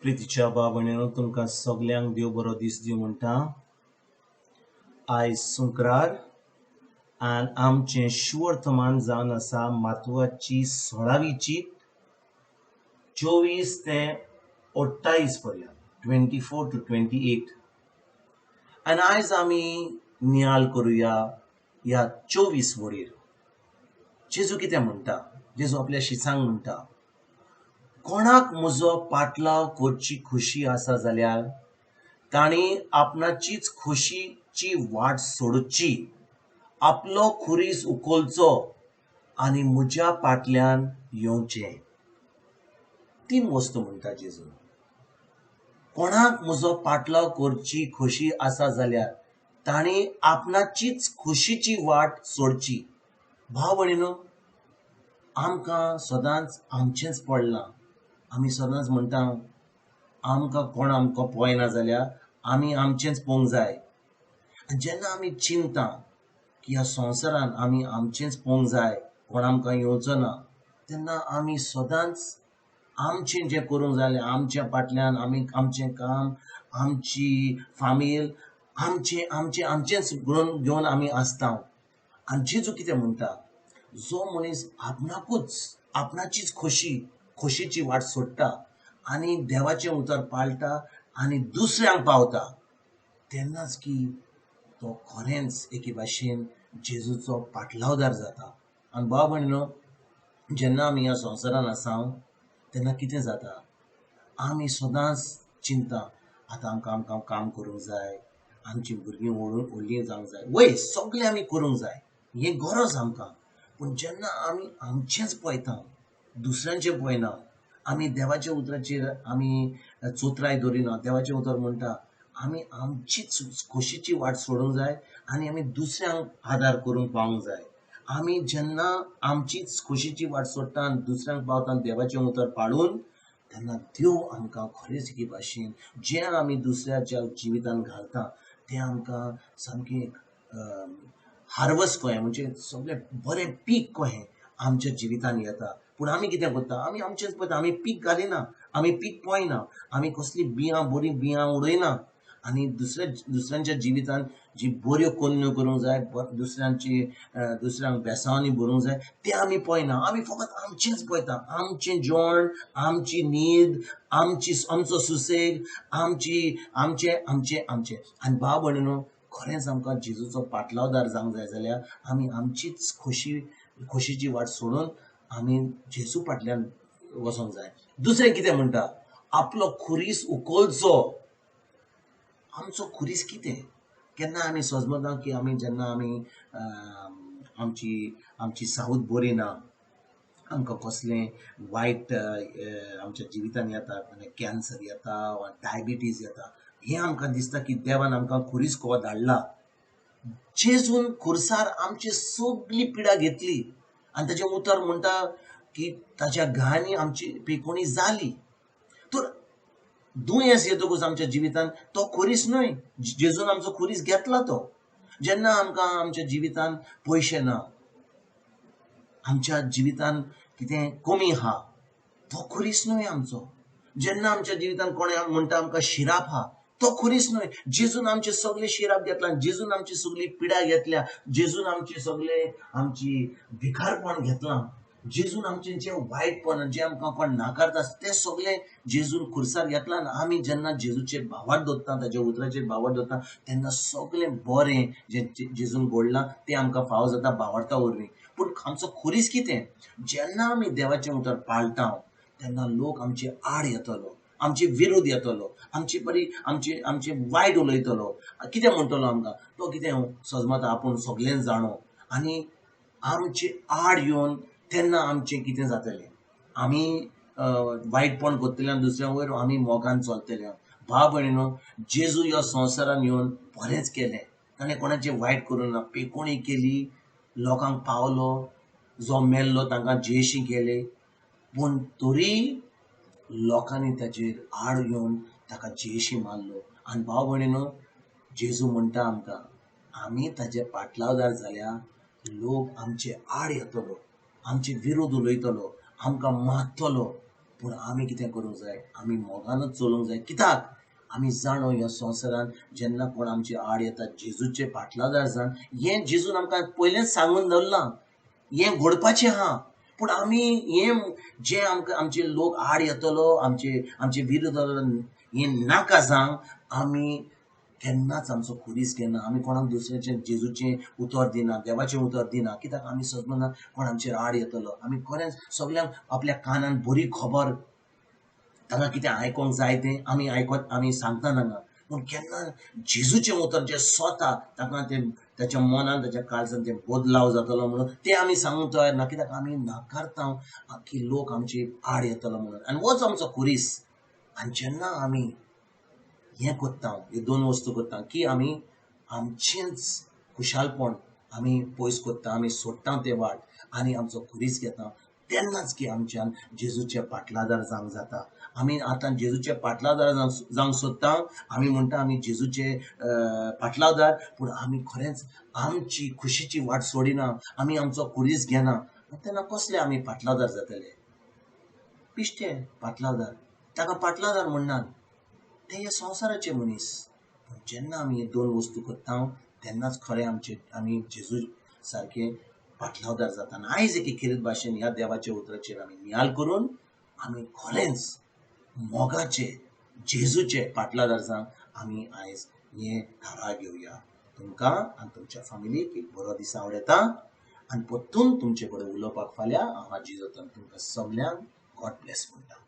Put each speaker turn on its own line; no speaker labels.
प्रितीच्या भाव भयणीनो, तुमकां सगल्यांक देव बरो दीस दिवं म्हणटा. आयज शुक्रार आनी आमचें शुवर्तमान जावन आसा मातवाची 16वी चीट 24 ते 28 पर्यंत, 24 to 28. आनी आयज आमी नियाळ करुया ह्या 24 वडीर. जेजू कितें म्हणटा? जेजू आपल्या शिसांक म्हणटा, कोणाक म्हजो पाटलाव करची खोशी आसा जाल्यार तांणी आपणाचीच खोशीची वाट सोडची, आपलो खुरीस उखलचो आनी म्हज्या पाटल्यान येवचें. तीन वस्तू म्हणटा जेजू. कोणाक म्हजो पाटलाव करची खोशी आसा जाल्यार तांणी आपणाचीच खोशीची वाट सोडची. भाव भयणीनो, आमकां सदांच आमचेंच पडलां. आमी सदांच म्हणटा आमकां कोण आमकां पळयना जाल्यार आमी आमचेंच पळोवंक जाय. आनी जेन्ना आमी चिंता की ह्या संवसारान आमी आमचेंच पळोवंक जाय, कोण आमकां येवचो ना, तेन्ना आमी सदांच आमचें जें करूंक जाय, आमच्या फाटल्यान आमी आमचें काम, आमची फामील, आमचें आमचें आमचेंच म्हणून घेवन आमी आसता. आनी जेजू कितें म्हणटा, जो मनीस आपणाकूच आपणाचीच खोशीची वाट सोडटा आनी देवाचें उतर पाळटा आनी दुसऱ्यांक पावता, तेन्नाच की तो खरेंच एके भाशेन जेजूचो पाटलावदार जाता. आनी भाव भयणीनो, जेन्ना आमी ह्या संवसारान आसा तेन्ना कितें जाता, आमी सदांच चिंता आतां आमकां आमकां काम करूंक जाय, आमचीं भुरगीं व्हडलीं जावंक जाय, वय सगळें आमी करूंक जाय, हें गरज आमकां. पूण जेन्ना आमी आमचेंच पळयता, दुसऱ्यांचें पळयना, आमी देवाच्या उतराचेर आमी चोत्राय दवरिना. देवाचें उतर म्हणटा आमी आमचीच खोशीची वाट सोडूंक जाय आनी आमी दुसऱ्यांक आदार करूंक पावूंक जाय. आमी जेन्ना आमचीच खोशीची वाट सोडटा आनी दुसऱ्यांक पावता देवाचें उतर पाळून, तेन्ना देव आमकां खरेंच एके भाशेन जें आमी दुसऱ्याच्या जिवितान घालता तें आमकां सामकें हार्वस्ट कहें, म्हणजे सगळें बरें पीक कहें आमच्या जिवितान येता. पूण आमी कितें करता, आमी आमचेंच पळयता, आमी पीक घालिना, आमी पीक पळयना, आमी कसलीं बियां बरीं बियां उडयना आनी दुसऱ्यांच्या जिवितान जी बऱ्यो कोन्न्यो करूंक जाय, दुसऱ्यांची दुसऱ्यांक बेसांवांनी भरूंक जाय, तें आमी पळयना. आमी फकत आमचेंच पळयता, आमचें जेवण, आमची न्हीद, आमची आमचो सुसेग, आमची आमचें आमचें आमचें. आनी भाव भयणीनो, खरेंच आमकां जेजूचो पाटलावदार जावंक जाय जाल्यार आमी आमचीच खोशीची वाट सोडून आमी जेजू फाटल्यान वचोंक जाय. दुसरें कितें म्हणटा, आपलो खुरीस उखलचो. आमचो खुरीस कितें? केन्ना आमी सजमता की आमी जेन्ना आमी आमची आमची सावत बरी ना, आमकां कसलें वायट आमच्या जिवितान येता, कॅन्सर येता वा डायबिटीज येता, हें आमकां दिसता की देवान आमकां खुरीस को धाडला. जेजून खुरसार आमची सगळी पिडा घेतली आनी ताचें उतर म्हणटा की ताच्या घायांनी आमची पिकोणी जाली. तर दुयेंस येतकूच आमच्या जिवितान तो खुरीस न्हय, जेजून आमचो खुरीस घेतला तो. जेन्ना आमकां आमच्या जिवितान पयशे ना, आमच्या जिवितान कितें कमी आहा, तो खुरीस न्हय आमचो. जेन्ना आमच्या जिवितान कोणें म्हणटा आमकां शिराप आहा, तो खुरीस न्हय. जेजून आमचे सगळे शिराप घेतला, जेजून आमची सगळी पिडा घेतल्या, जेजून आमचे सगळे आमची भिकारपण घेतलां, जेजून आमचें जें वायटपण जें आमकां कोण नाकारता तें सगळें जेजून खुरसार घेतलां. आनी आमी जेन्ना जेजूचेर भावार्थ दवरता, ताच्या उतराचेर भावार्थ दवरता, तेन्ना सगळें बरें जें जेजून घडलां तें आमकां फावो जाता भावार्था वरवीं. पूण आमचो खुरीस कितें? जेन्ना आमी देवाचें उतर पाळटा तेन्ना लोक आमचे आड येतलो, आमचे विरोध येतलो, आमचे बरी आमचे आमचे वायट उलयतलो. कितें म्हणटलो आमकां, तो कितें सजमता आपूण सगळें जाणो, आनी आमचे आड येवन तेन्ना आमचें कितें जातलें, आमी वायटपण करतले आनी दुसऱ्या वयर आमी मोगान चलतले. भाव भयणीनो, जेजू ह्या संवसारान येवन बरेंच केलें, ताणें कोणाचें वायट करूंक ना, पेकोणी केली, लोकांक पावलो, जो मेल्लो तांकां जेशी केले, पूण तरी लोकांनी ताचेर आड येवन ताका जेशी मारलो. आनी भाव भयणीनो, जेजू म्हणटा आमकां आमी ताचे पाटलावदार जाल्यार लोक आमचे आड येतलो, आमचे विरोध उलयतलो, आमकां मारतलो, पूण आमी कितें करूंक जाय? आमी मोगानच चलूंक जाय. कित्याक आमी जाणो ह्या संवसारान जेन्ना कोण आमचे आड येता जेजूचे पाटलादार जाण, हें जेजून आमकां पयलेंच सांगून दवरलां, हें घडपाचें आहा. पूण आमी हें जे आमकां आमचे लोक आड येतलो, आमचे आमचे विरुद्ध हें नाका जावंक आमी केन्नाच आमचो खुरीस घेना. आमी कोणाक दुसऱ्याचें जेजूचें उतर दिना, देवाचें उतर दिना. कित्याक आमी समजना कोण आमचेर आड येतलो. आमी खरेंच सगल्यांक आपल्या कानान बरी खबर तांकां कितें आयकोंक जाय तें आमी आयकोत आमी सांगता तांकां. पूण केन्ना जेजूचें उतर जें स्वता तांकां तें ताच्या मनान ताच्या काळजान तें बदलाव जातलो म्हणून तें आमी सांगूंक तयार ना. कित्याक आमी नाकारता की लोक आमचे आड येतलो म्हणून. आनी होच आमचो खुरीस. आनी जेन्ना आमी हें करता, हे दोन वस्तू करता की आमी आमचेंच खुशालपण आमी पयस करता, आमी सोडटा तें वाट आनी आमचो खुरीस घेता, तेन्नाच की आमच्यान जेजूचे पाटलादार जावंक जाता. आमी आतां जेजूचे पाटलादार जावंक सोदता. आमी म्हणटा आमी जेजूचे पाटलादार, पूण आमी खरेंच आमची खुशीची वाट सोडिना, आमी आमचो खुरीस घेना. तेन्ना कसले आमी पाटलादार जातले? पिश्टे पाटलादार, ताका पाटलादार म्हणनात, ते हे संवसाराचे मनीस. पूण जेन्ना आमी हे दोन वस्तू करता तेन्नाच खरें आमचे आमी जेजू सारके पाटलावदार जाता. आनी आयज एके खेरीत भाशेन ह्या देवाच्या उतराचेर आमी नियाल करून आमी खरेंच मोगाचे जेजूचे पाटलादार जावन आमी आयज हें थाराव घेवया. तुमकां आनी तुमच्या फामिलीक एक बरो दीस आवडटा आनी परतून तुमचे कडेन उलोवपाक फाल्यां हांव जेजून तुमकां सगल्यांक गॉड ब्लेस म्हणटा.